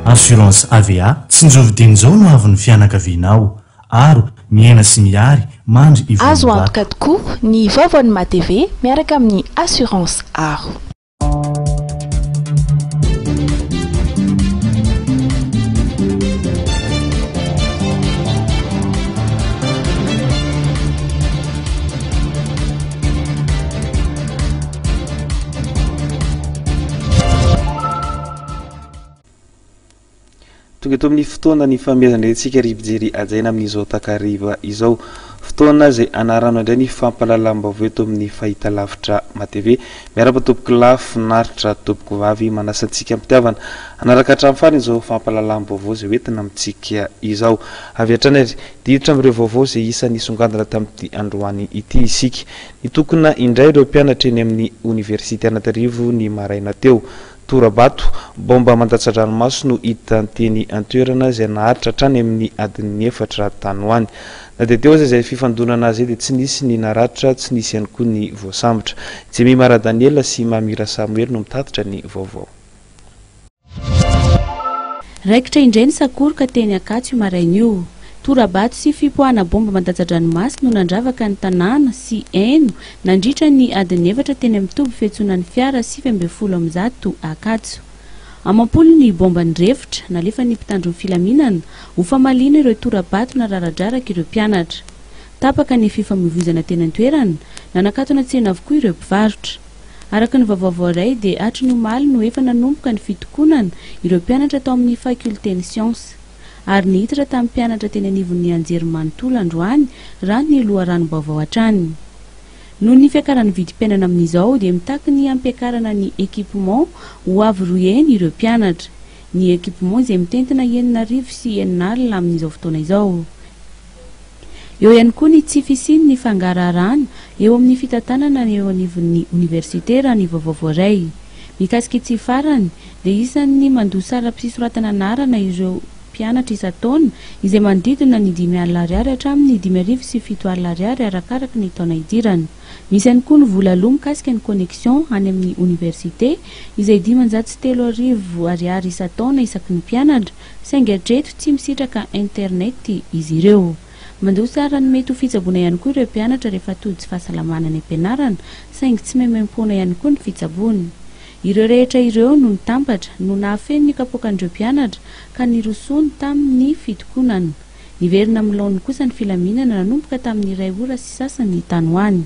Assurance AVA, Tsinjovy dieny izao no avin'ny fianakavianao. Aro, miaina sy mihary, mandry ivon'ny Azo vato. antoka tokoa ny vaovaon'ny MATV miaraka amin'ny Assurance Aro. Tonga eto amin'ny fotoana ny fanomezana antsika ry mpijery hajaina amin'izao takariva izao. Fotoana izay anarahana indray ny fampahalalam-baovao eto amin'ny fahitalavitra MATV. Miarahaba tompoko lahy, finaritra tompoko vavy, manasa antsika am-pitiavana hanaraka hatramin'ny farany izao fampahalalam-baovao izay hoentina amintsika izao. Avy hatrany ary dia hiditra amin'ireo vaovao izay isan'ny nisongadina tamin'ity androany ity isika. Nitokona indray ireo mpianatra eny amin'ny oniversite Antananarivo ny maraina teo. Tora-bato, baomba mandatsa-dranomaso no hita teny an-toerana izay naharitra hatrany amin'ny adin'ny efatra tany ho any. Na dia teo aza izay fifandonana izay dia tsy nisy ny naratra, tsy nisy ihany koa ny voasambotra. Jemima Radaniela sy Mamy Rasamoely no mitatitra ny vaovao. Raikitra indray ny sakoroka teny Ankatso io maraina io. Tora-bato sy fipoahana bomba mandatsa-dranomaso no nandravaka ny tanàna sy heno nandritra ny adin'ny efatra teny amin'ny toby fiantsonan'ny fiara 119 Ankatso. Amam-polony ny bomba nirefotra, nalefan'ny mpitandro ny filaminana ho famaliana ireo tora-bato nararadraraka ireo mpianatra. Tapaka ny fifamoivoizana teny an-toerana, nanakatona tsena avokoa ireo mpivarotra. Araka ny vaovao voaray dia hatry ny omaly no efa nanomboka ny fitokonana ireo mpianatra tao amin'ny fakiolten'ny siansa. Ary nihitatra tamin'ny mpianatra teny anivon'ny anjerimanontolo androany raha ny loharanom-baovao hatrany. Noho ny fiakaran'ny vidim-piainana amin'izao dia mitaky ny hampiakarana ny équipement ho avo roa heny ireo mpianatra. Ny équipement izay mitentina 6006 amin'izao fotoana izao. Eo ihany koa ny tsy fisian'ny fangaraharahana eo amin'ny fitantanana ny eo anivon'ny oniversite raha ny vaovao voaray. Mikasika ity farany dia isan'ny mandoa saram-pisoratana anarana ireo mpianatra isan-taona izay manodidina ny 50 ariary hatramin'ny 5700 ariary arakaraka ny taona idirana. Misy ihany koa ny vola aloa mikasika ny connexion any amin'ny oniversite izay 503 ariary isan-taona isaky ny mpianatra saingy hatreto tsy misitraka internet izy ireo. Mandoa saran'ny mety ho fitsaboana ihany koa ireo mpianatra rehefa tojo tsy fahasalamana any am-pianarana, saingy tsy maimaimpoana ihany koa ny fitsaboana. Ireo rehetra ireo no nitambatra no nahafeno ny kapoakan'ireo mpianatra ka nirosoany tamin'ny fitokonana. Niverina amin'ny laoniny kosa ny filaminana nanomboka tamin'ny iray ora sy sasany tany ho any.